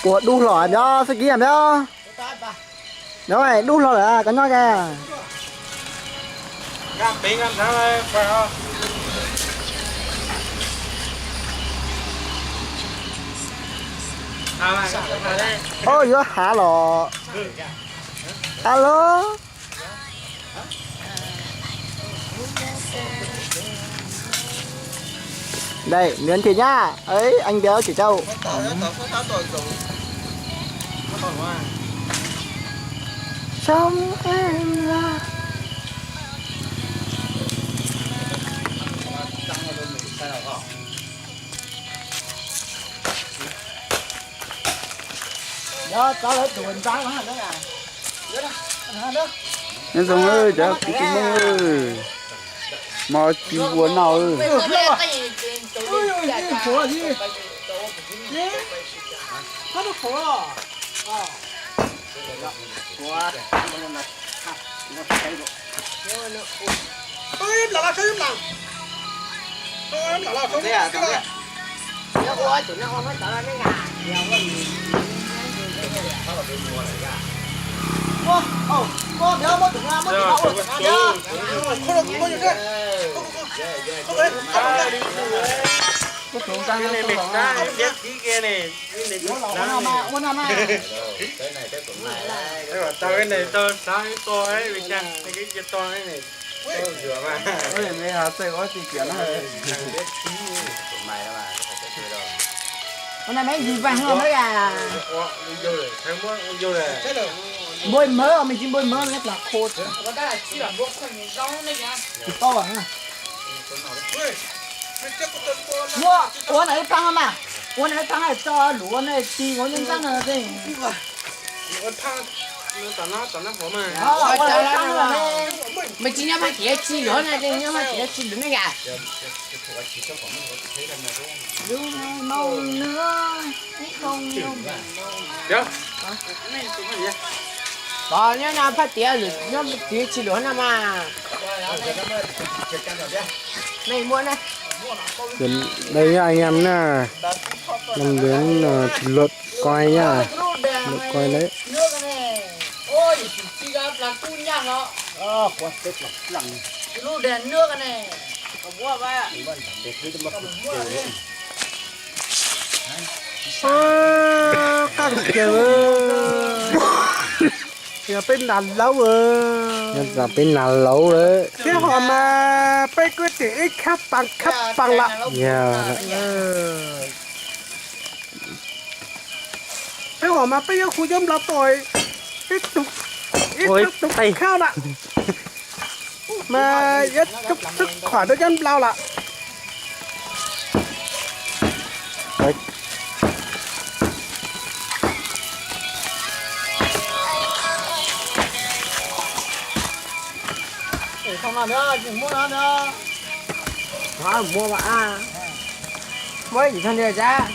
Ua dub hlo nyob xwb kib nyob. Nyob dub hlo lawm koj nyob ke. Oj, yuav hav los. Alo. Đây, Nguyễn Thị Nhã. Ấy, anh béo chỉ đâu? Sống em là Nyob zoo cov kwv tij Hmoob, hmo tsis ua noj. Ua na me ntsis vag no na. Npua mawb, me ntsis npua mawb me plas kho. Tsis tau. Ua, ua na ib pab mas. Ua na ib pab tso luv ua na ti ua nyob nrab no. Me tsis nyob mas tiav tsis luv na, nyob mas tiav tsis luv ne yom. Tos nyob no phaj tiav lawm, nyob tiav tsis luv no mas. Đây nha anh em nha. Năm đến ờ, thịt lợn coi nha. Lợn coi đấy. Ơ, koj kiag, yog peb nas laub. Nyob tsam peb nas laub lawm. Thiab ho mas peb kuj tseem ib khab pas khab pas lawm. Yog. Peb ho mas peb yuav hu cov nplau tau ib tug, ib tug khab lawm. Mas yuav tub xwb khuam rau cov nplau lawm. Muab ib yim thaj li tsab.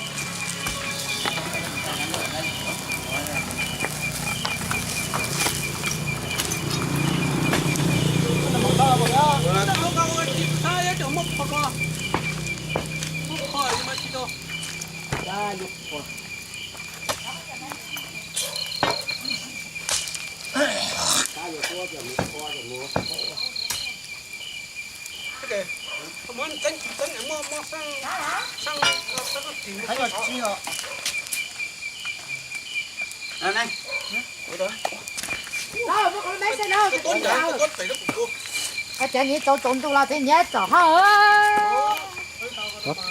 Cov nyiam tau tsaus ntuj los thiab nyiam tsom haj.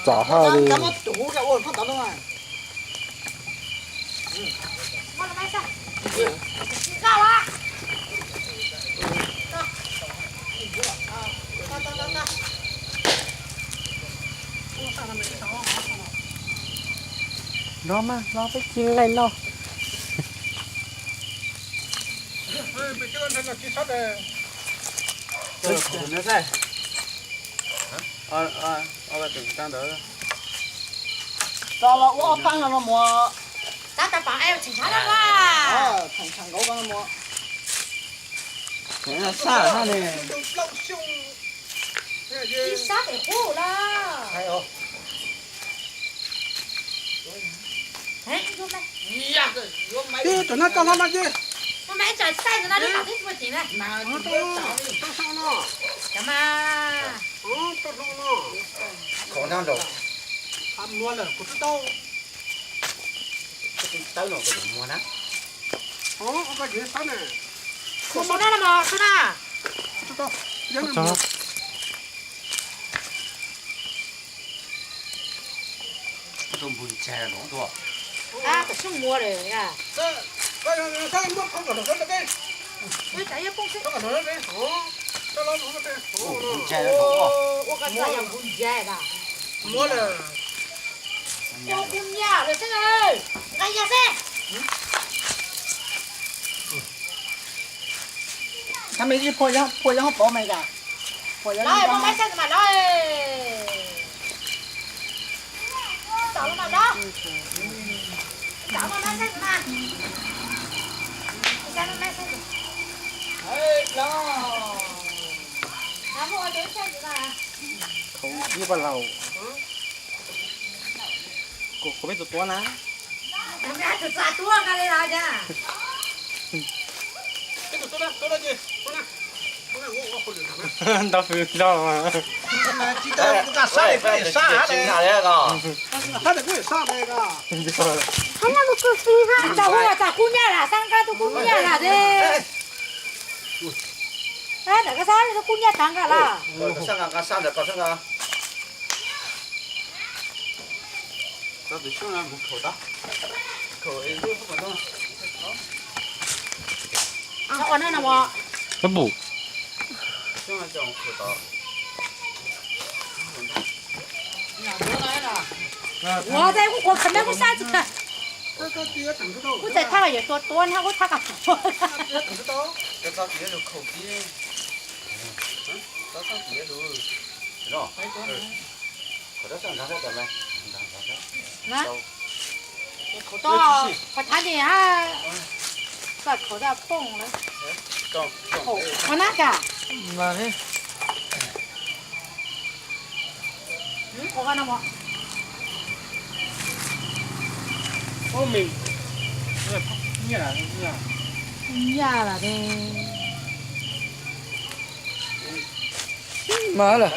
Tsom haj li. Los mas, los peb cia li nqaij noj. Tso los ua ob pab no no mus. Tab tab pam es tseem tshab no a. Tseem tshab nkaus no mus. Sab ne. Ib sab pem qub na. Ces cov no tau hlo no ces. Tau hlo no. Tau hlo no. Qhov no lawm kuv twb tau. Tawb no kuv muag na. Ov, koj tsis tau na. Kuv muag na no mas tau na. Tau, tau. Tus npug ntsaig no tuaj. Tus npug ntsaig no tuaj. Ua koj txawm yog npug ntsaig na. Ua kub nyiaj lawm xwb, nqa yas xwb. Thaum me ib phua yog, phua yog pov me ka. Phua yog. Los, muaj maib xaj mas los. Txawm los mas los. Txawm muaj maib xaj mas. Txawm muaj maib xaj. Los. Los muaj ua tus xaj mas. Khaub ib pab laus. Kuv, kuv peb tus tuab na. Tus tuab nqa li los cas. Ntau fwm zog mas. Tsis tau, kuv kam sab li peb sab li. Sab li peb sab li ko. Txawm hu tas kub nyiaj lam sab nqa tus kub nyiaj lam de. Ntawm koj sab li tus kub nyiaj tas nqa lam. Ua no no. Ua pum. Ua tej kuv qhuav khav me kuv sab tsis khav. Kuv txais thaj los yuav tua tua na kuv thaj kam. Khov toj, khov thav ni ha, txaj khov toj phooj lawm. Khov nab ka. Khov no. Nya lawm ne. Mas lawm.